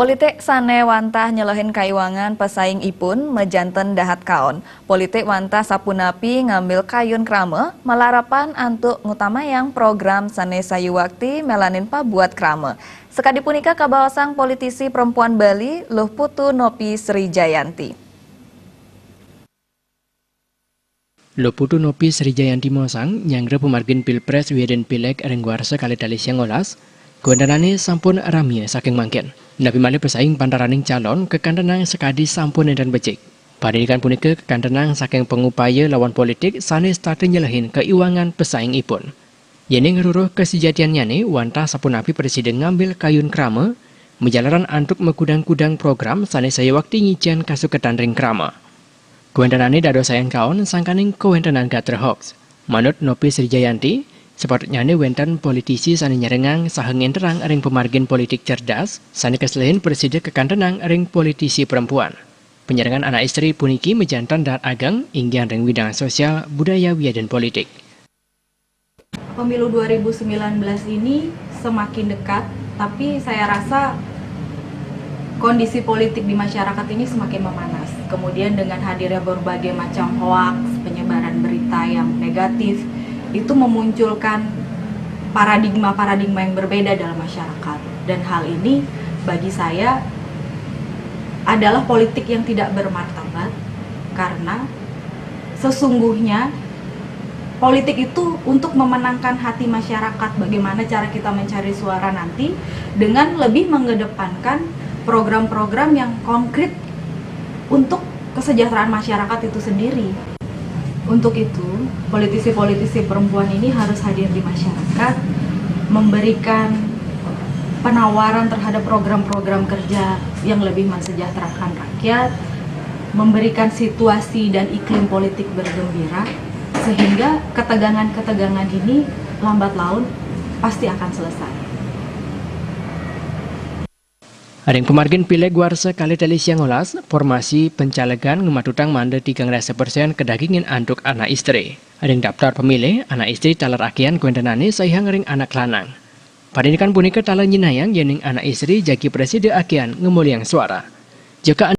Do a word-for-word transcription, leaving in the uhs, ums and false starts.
Politik sané wantah nyelehin kaiwangan pesaing ipun majanten dahat kaon. Politik wantah sapunapi ngambil kayun krama, malarapan antuk ngutamayang program sané sayuwakti mélanin pabuat krama. Sakadi punika kabaosang politisi perempuan Bali, Luh Putu Nopi Sri Jayanti. Luh Putu Nopi Sri Jayanti maosang, nyanggra pamargin Pilpres wiadin Pileg ring warsa kalih tali sangolas, kawéntenané sampun ramia saking mangkin. Napi malih pesaing pantaraning calon kakantenang sakadi sampun nénten becik. Parindikan punika kakantenang saking pangupaya lawan politik sané setata nyelehin kaiwangan pesaingipun. Yéning ruruh kasujatiannyané wantah sapunapi prasida ngambil kayun krama, majalaran antuk makudang-kudang program sané sayuwakti ngicén kasuketan ring krama. Kawéntenané dadosayang kaon sangkaning kawéntenan gatra hoax. Manut Nopi Sri Jayanti, sapatutnyané wénten politisi sané nyerengang saha ngénterang ring pamargin politik cerdas, sané kaselehin prasida kakantenang ring politisi perempuan. Panyerengan anak istri puniki majanten dahat ageng, inggihan ring widang sosial, budaya, wiadin politik. Pemilu dua ribu sembilan belas ini semakin dekat, tapi saya rasa kondisi politik di masyarakat ini semakin memanas. Kemudian dengan hadirnya berbagai macam hoaks, penyebaran berita yang negatif, itu memunculkan paradigma-paradigma yang berbeda dalam masyarakat. Dan hal ini bagi saya adalah politik yang tidak bermartabat karena sesungguhnya politik itu untuk memenangkan hati masyarakat. Bagaimana cara kita mencari suara nanti dengan lebih mengedepankan program-program yang konkret untuk kesejahteraan masyarakat itu sendiri. Untuk itu, politisi-politisi perempuan ini harus hadir di masyarakat, memberikan penawaran terhadap program-program kerja yang lebih mensejahterakan rakyat, memberikan situasi dan iklim politik bergembira, sehingga ketegangan-ketegangan ini lambat laun pasti akan selesai. Ring pamargin Pileg warsa kalih tali sangolas, formasi pencalegan ngamatutang manda tigang dasa persen kadagingin antuk anak istri. Ring daftar pemilih, anak istri taler akihan kawéntenané saihang ring anak lanang. Parindikan punika taler nyinahang yéning anak istri jagi prasida akihan ngamolihang suara. Jaka